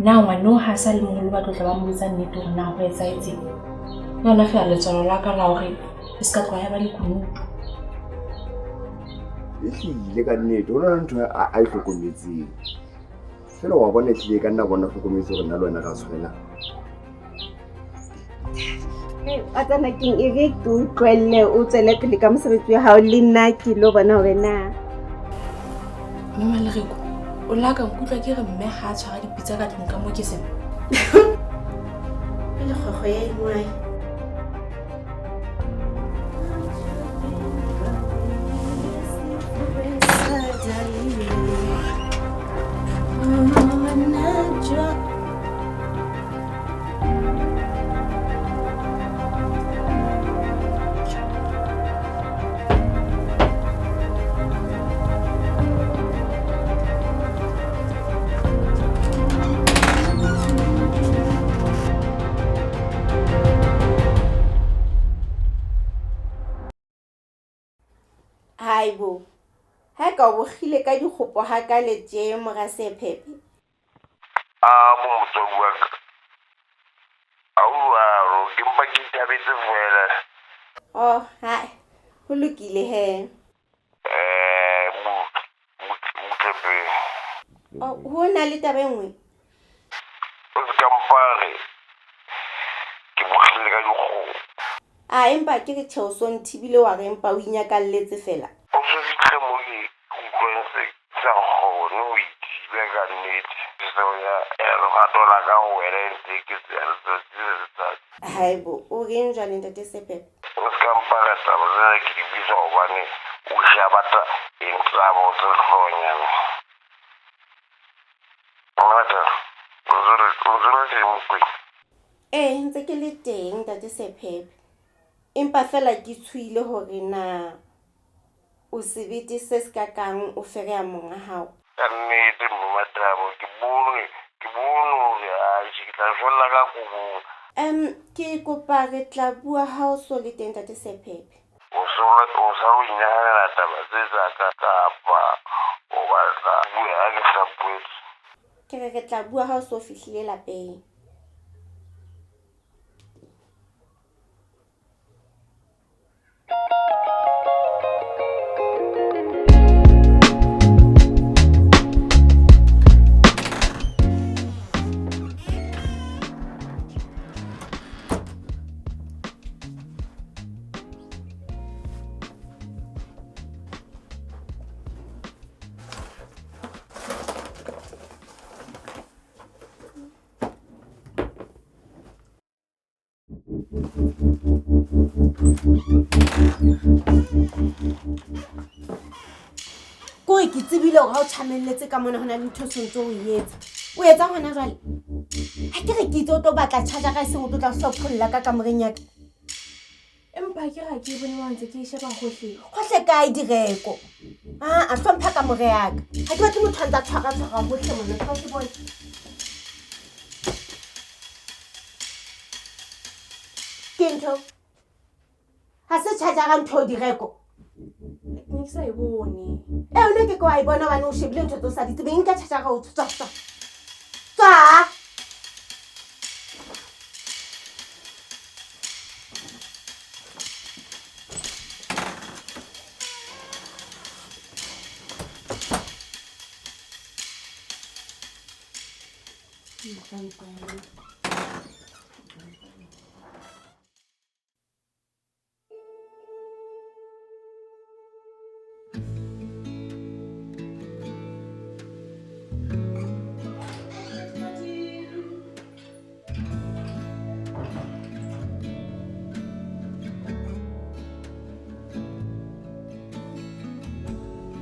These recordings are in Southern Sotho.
Na ngwaneo ha sa le moholo ba tlotla ba mo botsa nnete hore na ho etsahetseng. Ke yona feela letswalo la ka la hore e se ka tloha ya ba lekunutu. Ehlile ka nnete ho na le ntho a e hlokometseng. Feela wa bona ehlile ka nna bona hlokometse hore nna le wena ra tshwanela. Wa tsena keng e re ke utlwelle o tswele pele ka mosebetsi wa hao le nna ke lo bona hore na. Mme Malereko, o la ka nkutlwa ke re mme ha a tshwara dipitsa ka tlung ka mo ke sena. E le kgwekgwe ya engwae. Haibo, ha ka o bokgile ka dikgopo hakale tje mora Sephephe? A bo motswadi wa ka. Ha ho jwalo, ke mpa ke ithabetse feela. Oh, hai, ho lokile he. Butle, butle, butle pele. Oh, ho na le taba e nngwe? O se ka mpa re ke bokgile ka dikgopo. A empa ke re tjhe o so nthibile wa re empa o inyakalletse feela. O se fihle mo ke utlwang se sa kgone ho ithiba ka nnete. Tjheseho ya lerato la ka ho wena e ntse e eketseha letsatsi le letsatsi. Haibo, o reng jwale ntate Sephephe? O se ka mpa re taba tsena ke di buisa hobane o hle a batla eng taba o tse hlonyana. Ngata, o ntse o le teng Mokwena? Ee, ntse ke le teng ntate Sephephe. Empa feela ke tshohile hore na o sebete se se kakang o fereha monga hao. Ka nnete mme Mathabo, ke bone, ke bone hore atjhe ke tla shwella ka kobong. Ke kopa re tla bua ha o so le teng ntate Sephephe. O so o sa o inahanela taba tse tsa ka kapa o batla bue ha ke hlaphohetswe? Ke re re tla bua ha o so fihlile lapeng. Kore ke tsebile hore ha o tjhamelletse ka mona ho na le ntho o sontso o e etsa. O etsa hona jwale? Ha ke re ke itse o tlo batla charger-a eseng o tlo tla hlopholla ka kamoreng ya ka. Empa ke ra ke bone wa ntse ke e sheba hohle. Hohle kae direko? Aa, hlompha kamore ya ka. Ha ke batle motho a ntse a tshwara tshwara hohle mona. Tlo ke bone. Ke ntho. Ha se charger-a ntho direko. Ne ke sa e bone. E o ne ke ke wa e bona hobane o shebile ntho tse o sa di tsebeng. Nka charger-a o tswa tswa. Tswa.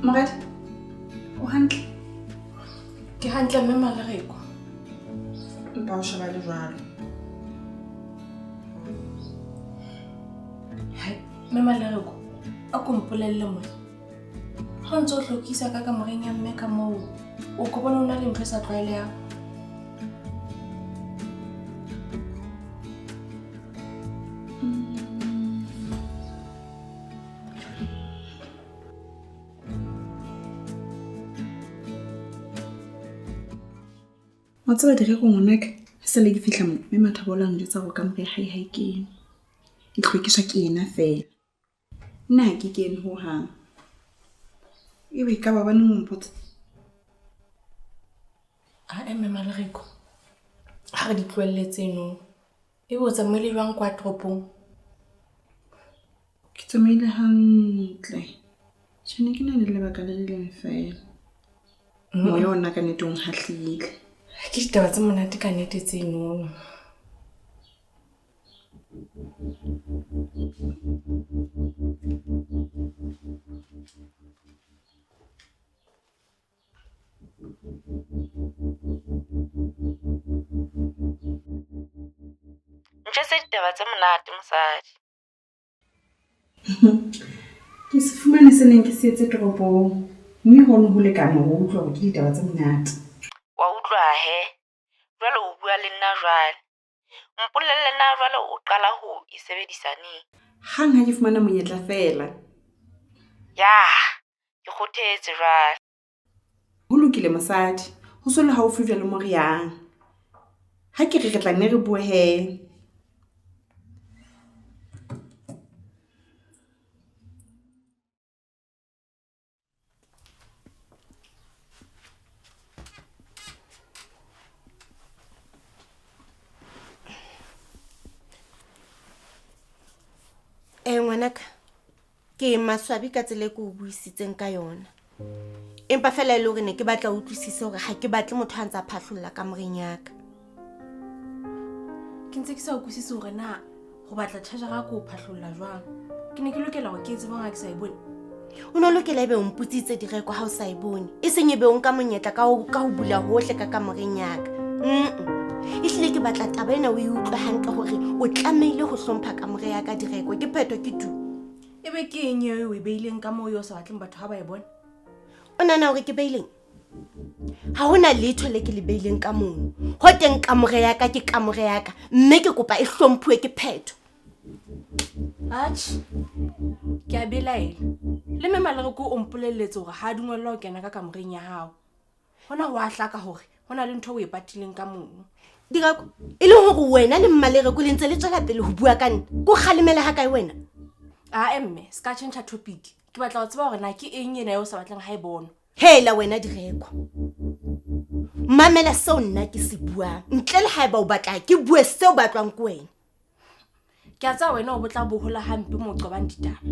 Moradi, o hantle? Ke hantle mme Malereko. Empa o sheba le jwalo. Hai, mme Malereko, a ko mpolelle mona. Ha o ntse o hlokisa ka kamoreng ya mme ka moo, o ko bona o na le ntho e sa tlwaelehang. Wa tseba Direko ngwanaka, sale ke fihla mo mme Mathabo o la njwetsa hore kamore ya hae ha e kene. E hlwekiswa ke yena feela. Nna ha ke kene hohang. Ebe ekaba hobaneng o mpotsa? Ae mme Malereko, ha re di tlohelle tseno. Ebe o tsamaile jwang kwa toropong? Ke tsamaile hantle. Tjhe, ne ke na le lebaka le le leng feela. Moya ona ka nnete o nkgahlile. Ke ditaba tse monate ka nnete tseno. Ntjwetse ditaba tse monate mosadi. Ke se fumane se neng ke se etse toropong. Mme hono ho lekane hore o utlwe hore ke ditaba tse monate. Wa utlwa he? Jwale o bua le nna jwale. Mpolelle na jwale o qala ho e sebedisa neng? Hang ha ke fumana monyetla feela. Yah, ke kgothetse jwale. Ho lokile mosadi, ho so le haufi jwale mo re yang. Ha ke re re tla nne re bue he. Ngwanaka, ke maswabi ka tsela e ke o buisitseng ka yona. Empa feela e le hore ne ke batla o utlwisise hore ha ke batle motho a ntse a phahlolla kamoreng ya ka. Ke ntse ke sa utlwisise hore na ho batla charger-a ko phahlolla jwang. Ke ne ke lokela hore ke etse jwang ha ke sa e bone? O no lokela ebe o mpotsitse Direko ha o sa e bone. E seng ebe o nka monyetla ka ho bula hohle ka kamoreng ya ka. Ehlile ke batla taba ena o e utlwe hantle hore o tlamehile ho hlompha kamore ya ka Direko. Ke phetho ke tu. Ebe ke eng eo o e beileng ka moo eo o sa batleng batho ha ba e bona? O nahana hore ke beileng? Ha hona letho le ke le beileng ka mono. Ho teng kamore ya ka ke kamore ya ka, mme ke kopa e hlomphuwe ke phetho. Atjhe, ke a belaela. Le mme Malereko o mpolelletse hore ha a dumellwa ho kena ka kamoreng ya hao. Hona ho a hlaka hore hona le ntho o e patileng ka mono. Direko, e le hore wena le Mmalereko le ntse le tswela pele ho bua ka nna, ko kgalemele ha kae wena? Ae mme, se ka tjhentjha topic. Ke batla ho tseba hore na ke eng ena eo o sa batleng ha e bonwa. Hela wena Direko. Mamela seo nna ke se buang. Ntle le haeba o batla ke bue seo batlwang ke wena. Ke a tseba wena o botla bohola hampe mo qobang ditaba.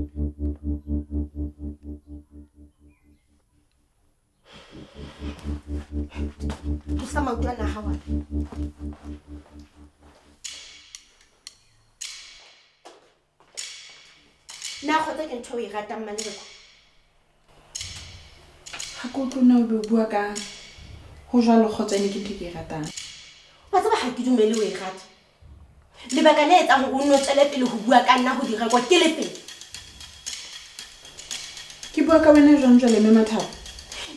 Tlosa maoto ana a hao ana. Na kgotsa ke ntho o e ratang Malereko? Ha ke utlwe na o be o bua ka ho jwalo kgotsa ene ke ntho e ke e ratang. Wa tseba ha ke dumele o e rata. Lebaka le etsang hore o nno tswele pele ho bua ka nna ho Direko ke lefeng? Ke bua ka wena jwang jwale mme Mathabo?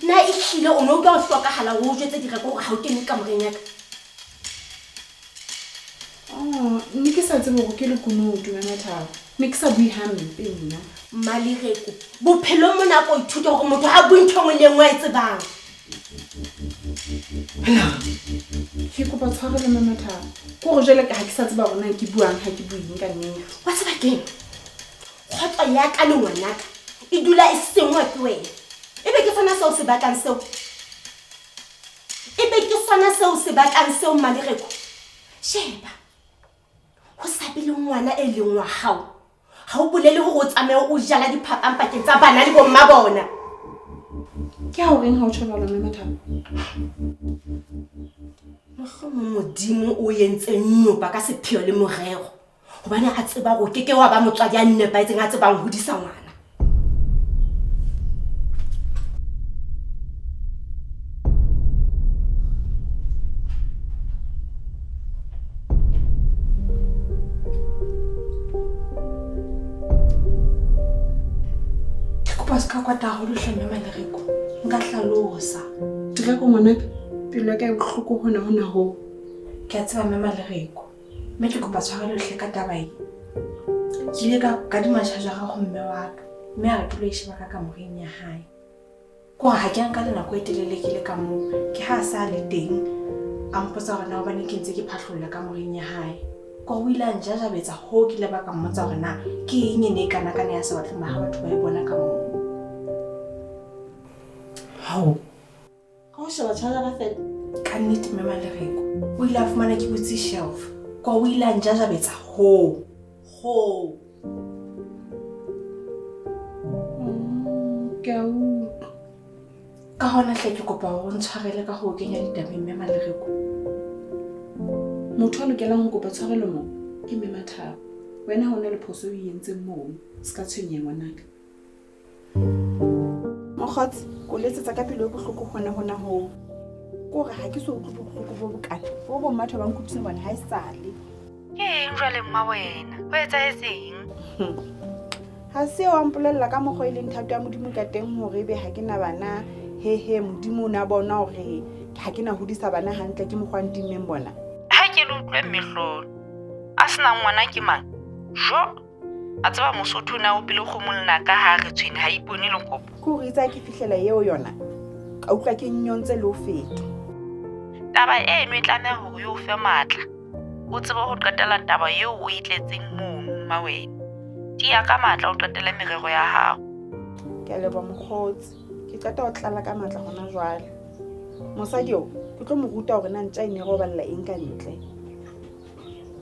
Na ehlile o no utlwa ho hlokahala hore o jwetse Direko hore ha o kene kamoreng ya ka? Oh, ne ke sa tsebe hore ke lekunutu mme Mathabo. Ne ke sa bue hampe nna. Malereko, bophelong mona ko ithuta hore motho ha bue ntho e nngwe le e nngwe a e tsebang. Ke kopa tshwarelo mme Mathabo. Ke hore jwale ha ke sa tseba hore na ke buang ha ke bueng ka nnete. Wa tseba keng? Kgotso ya ka le ngwanaka e dula e sengwa ke wena. Ebe ke sona seo se batlang seo? Ebe ke sona seo se batlang seo Malereko? Sheba. Ho sa be le ngwana e leng wa hao. Ha o bolele hore o tsamaye o jala diphapang pakeng tsa bana le bomma bona. Ke ha o reng ha o tjho jwalo mme Mathabo? Mohlomong Modimo o entse nyopa ka sepheo le morero. Hobane a tseba hore o ke ke wa ba motswadi ya nepahetseng a tsebang ho hodisa ngwana. Ke kopa se ka kwata haholo hle mme Malereko. Nka hlalosa. Direko ngwanaka, pelo ya ka e bohloko hona hona hoo. Ke a tseba mme Malereko. Mme ke kopa tshwarelo hle ka taba e. Ke ile ka kadima charger-a ho mme wa ka. Mme a re ke lo e sheba ka kamoreng ya hae. Ke hore ha ke a nka le nako e telele ke le ka moo. Ke ha a sa le teng. A mpotsa hore na hobaneng ke ntse ke phahlolla kamoreng ya hae. Ka o ile a njajabetsa hoo ke ile ba ka mmotsa hore na ke eng e ne e kanakana ya sa batleng ha batho ba e bona ka moo. Hao. Ka ho sheba charger fela. Ka nnete mme Malereko o ile a fumana ke butse shelf. Ka o ile a njajabetsa hoo. Hoo. Ke a utlwa. Ka hona hle ke kopa hore o ntshwarele ka ho kenya ditabeng mme Malereko. Motho a lokelang ho kopa tshwarelo mo ke mme Mathabo. Wena ha o na le phoso o e entseng mono, se ka tshwenyeha ngwanaka. Mokgotsi, ko letsetsa ka pelo e bohloko hona hona hoo. Ke hore ha ke so utlwe bohloko bo bokana bo bo mmatho ba nkutlwisang bona ha e sale. Ke eng jwale mma wena? Ho etsahetseng? Ha se wa mpolella ka mokgwa e leng thato ya Modimo ka teng hore ebe ha ke na bana, he he Modimo o na bona hore ha ke na hodisa bana hantle ke mokgwa ntimmeng bona. Ha ke le utlwe mehlolo. A senang ngwana ke mang? Jo! A tseba Mosotho o ne a opile kgomo lenaka ha re tshwene ha ipone lekopo. Ke hore itse ha ke fihlela eo yona, ka utlwa ke nyontse le ho feta. Taba eno e tlameha hore e o fe matla. O tsebe ho qetela taba eo o e tletseng mono mma wena. Tiya ka matla o qetele merero ya hao. Ke a leboha mokgotsi. Ke qeta ho tlala ka matla hona jwale. Mosadi eo ke tlo mo ruta hore na ntja e ne roballa eng ka ntle.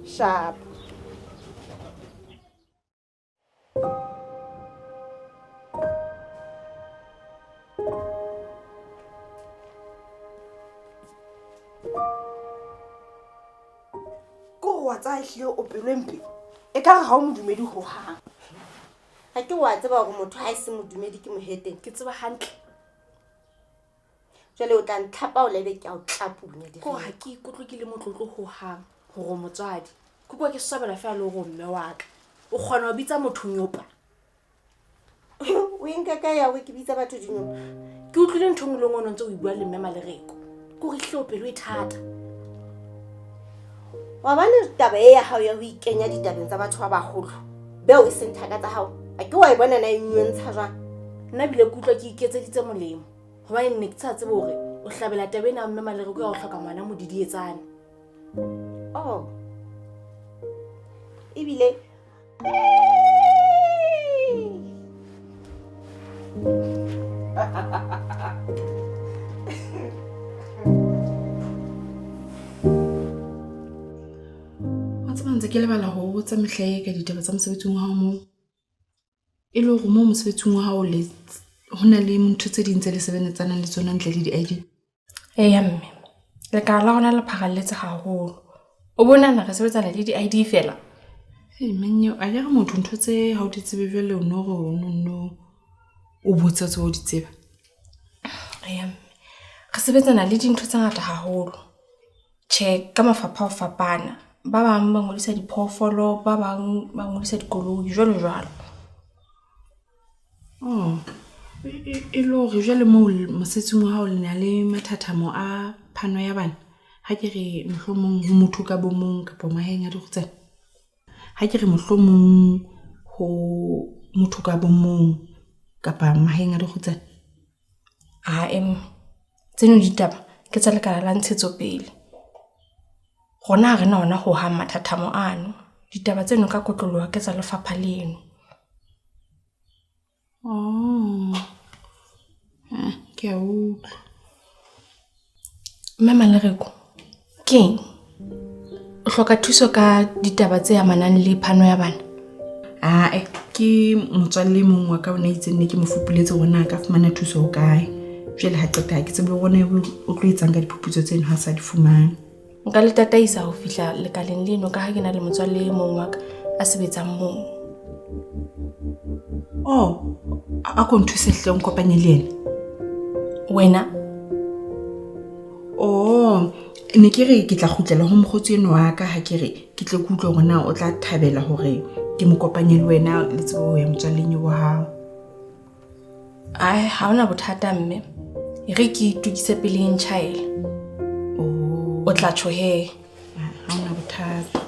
Sharp. Ko wa tsaya ehlile o pelo e mpe. Ekare ha o modumedi hohang. Ha ke wa tseba hore motho ha e se modumedi ke mohetene. Ke tseba hantle. Jwale o tla ntlhapaola ebe ke a o tlapunya direng. Ko ha ke ikutlwe ke le motlotlo hohang hore o motswadi. Ke kwa ke swabela feela le hore o mme wa ka. O kgona ho bitsa motho nyopa. O e nka kae ya hore ke bitsa batho dinyopa? Ke utlwile ntho e nngwe le nngwe o ntse o e bua le mme Malereko. Ke hore ehlile o pelo e thata. Wa bona taba e ya hao ya ho ikenya ditabeng tsa batho ba baholo, beo e seng thaka tsa hao, a ke wa e bona na e nyontsha jwang? Nna bile ke utlwa ke iketseditse molemo. Hobane ne ke sa tsebe hore o hlabela taba ena mme Malereko ya ho hloka ngwana modidietsane. Oh. Ebile wa tseba ntse ke lebala ho botsa mehla e ka ditaba tsa mosebetsing wa hao moo. E le hore moo mosebetsing wa hao le ho na le ntho tse ding tse le sebetsanang le tsona ntle le di-ID? Eya mme, lekala la rona le pharalletse haholo. O bona re sebetsana le di-ID fela? Hei mannyo, a ke re motho ntho tse ha o di tsebe jwale o no re o no o botsa tse o di tseba. Eya mme, re sebetsana le dintho tse ngata haholo. Tjhe, ka mafapha a ho fapana. Ba bang ba ngodisa diphoofolo, ba bang ba ngodisa dikoloi, jwalo jwalo. Oh, e le hore jwale moo mosebetsing wa hao le na le mathathamo a phano ya bana. Ha ke re mohlomong ho motho ka bo mong kapa maheng a dikgutsana. Ha ke re mohlomong ho motho ka bo mong kapa maheng a dikgutsana. Ae mme, tseno ditaba ke tsa lekala la ntshetsopele. Rona ha re na ona hohang mathathamo ano. Ditaba tseno ka kotloloha ke tsa lefapha leno. Oh. Ke a utlwa. Mme Malereko, keng? O hloka thuso ka ditaba tse amanang le phano ya bana? Ae, ke motswalle e mong wa ka o ne itseng ne ke mo fupuletse hore na a ka fumana thuso ho kae. Jwale ha qeta ha ke tsebe hore na o tlo etsang ka diphuputso tseno ha sa di fumane. Nka le tataisa ho fihla lekaleng leno ka ha ke na le motswalle e mong wa ka a sebetsang moo. Oh, a ko nthuse hle o nkopanye le yena. Wena? Oh, ne ke re ke tla kgutlela ho mokgotsi eno wa ka ha ke re ke tle ke utlwe hore na o tla thabela hore ke mo kopanye le wena le tsebe ho ya motswalleng eo wa hao. Ai, ha hona bothata mme. E re ke itokise pele e ntjhaela. Oh. O tla tjho he. Ha hona bothata.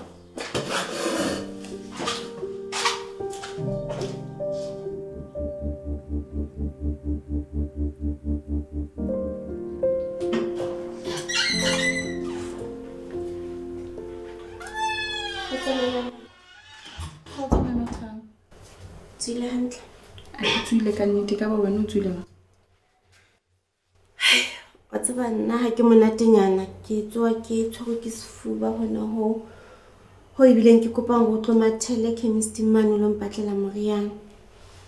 Tswile ka nnete ka ba wena o tswile ma. Wa tseba nna ha ke monatenyana ke tsoa ke tshwerwe ke sefuba hona ho ho ebileng ke kopang hore o tlo mathele chemisting mane o lo mpatlela moriana.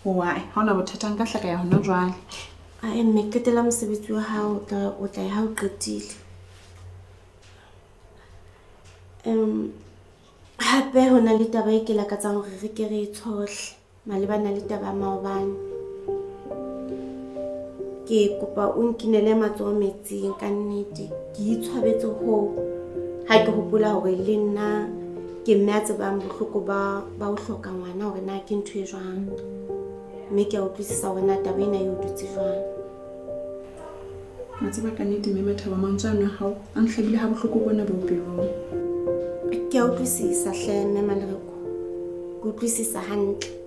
Why? Ha hona bothata nka hlaka ya hona jwale. Ae mme qetela mosebetsi wa hao o tla ya ha o qetile. Hape ho na le taba e ke lakatsang hore re ke re e tshohle malebana le taba ya maobane. Ke kopa o nkinele matsoho metsing ka nnete. Ke itshwabetse hoo ha ke hopola hore le nna ke mme a tsebang bohloko ba ho hloka ngwana hore na ke ntho e jwang. Mme ke a utlwisisa hore na taba ena e o dutse jwang. Wa tseba ka nnete mme Mathabo mantswe ano a hao a nhlabile ha bohloko bona bo pelong. Ke a utlwisisa hle mme Malereko. Ke utlwisisa hantle.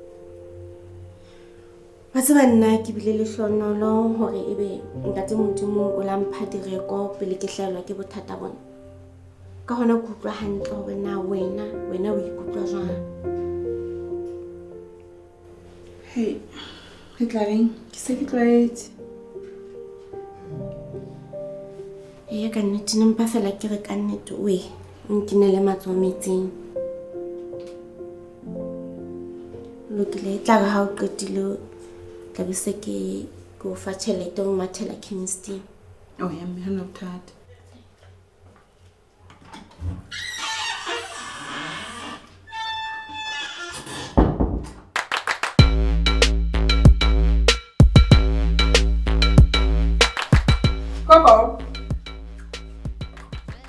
Wa tseba nna ke bile lehlohonolo hore ebe ntate Modimo o la mpha direko pele ke hlahelwa ke bothata bona. Ka hona ke utlwa hantle hore na wena o ikutlwa jwang. Hei, re tla reng? Ke se ke tlwaetse. Eya ka nnete ne mpa fela ke re ka nnete oe o nkinele matsoho metsing. Lokile e tla re ha o qetile tla be se ke o fa tjhelete o mathela chemisting. Oh ya mme ha hona bothata. Coco.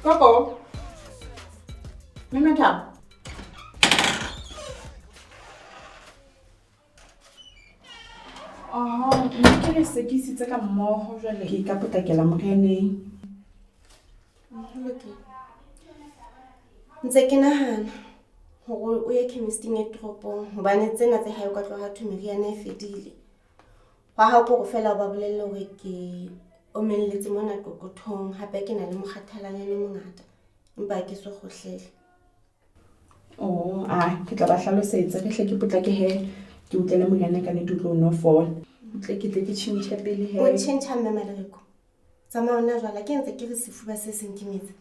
Coco. Mme Mathabo. Oh, nna ke re se ke isitse ka mmoho jwale. Ke ka potlakela morianeng. Lokile. Ntse ke nahana hore o ye chemisting e toropong hobane tsena tse hae o ka tloha thwe meriana e fedile. Hwa hao ke hore feela o ba bolelle hore ke omelletse mona qoqothong hape ke na le mokgathalanyana o mongata empa ke so kgohlele. Oh, ah, ke tla ba hlalosetsa ke hle ke potlake he ke utlwele moriana ka nnete o tlo no fola. Tle ke tle ke tjhentjhe pele he. O tjhentjha mme Malereko. Tsamaya hona jwale ke ntse ke re sefuba se seng ke metse.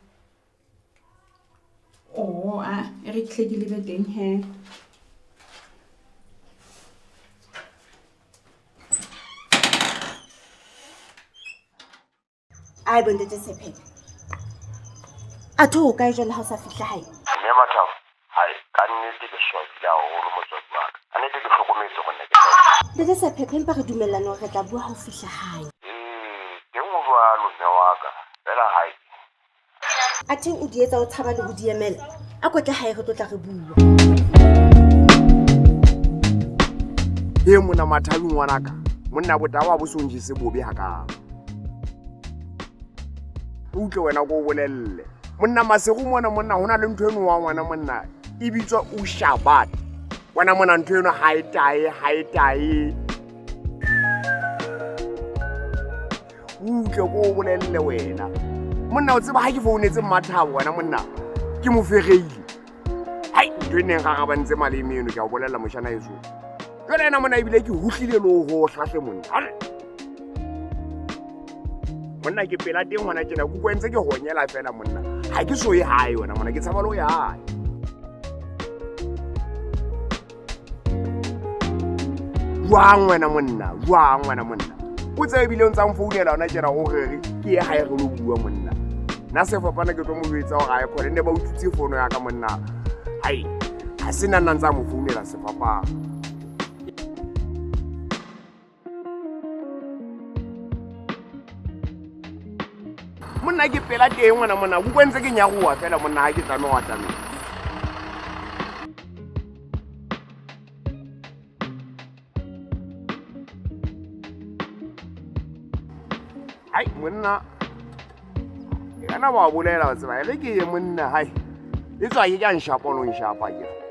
Oh, ah, e re ke hle ke lebe teng he. Ai bo ntate Sephephe. A tho o kae jwale ha o sa fihla hae? Mme Mathabo, hai ka nnete ke swabile haholo motswadi wa ka. Ka nnete ke hlokometse hore nna ke tla. Ntate Sephephe empa re dumellana hore re tla bua ha o fihla hae. Ee, teng o jwalo mme wa ka. Fela hae. Athe o di etsa o tshaba le ho di emela. A ko tle hae re tlo tla re bua. He monna Mathabo ngwanaka. Monna botawa bo so njese bobe hakalo. Utlwe wena ko bolelle. Monna Masego mona monna hona le ntho eno wa ngwana monna e bitswa Ushabat. Wena mona ntho eno ha e tae. Utlwe ko bolelle wena. Monna o tseba ha ke founetse Mmathabo wena monna ke mo fereile. Hai ntho e neng rarabantse maleme eno ke a o bolella moshana eso. Jwale ena monna ebile ke hohlile le ho hlahle monna. Monna ke pela teng hona tjena ke kwentse ke honyela fela monna. Ha ke so ye hae wena monna ke tshaba le ho ya hae. Jwang wena monna, jwang wena monna. O tsebe ebile o ntsa mfounela hona tjena o re ke ye hae re lo bua monna. Nna sefapana ke tlo mo jwetsa hore ae khone ne ba utswitse fono ya ka monna. Hai, ha se nna ntsa mo founela sefapana. Monna ke pela teng ngwana monna, ke kwentse ke nyaroha fela monna ha ke tlameha ho atamela. Hai monna, e kana ba bolela wa tseba, e re ke ye monna hai. E tswa ke ka nshapa lo nshapa ke.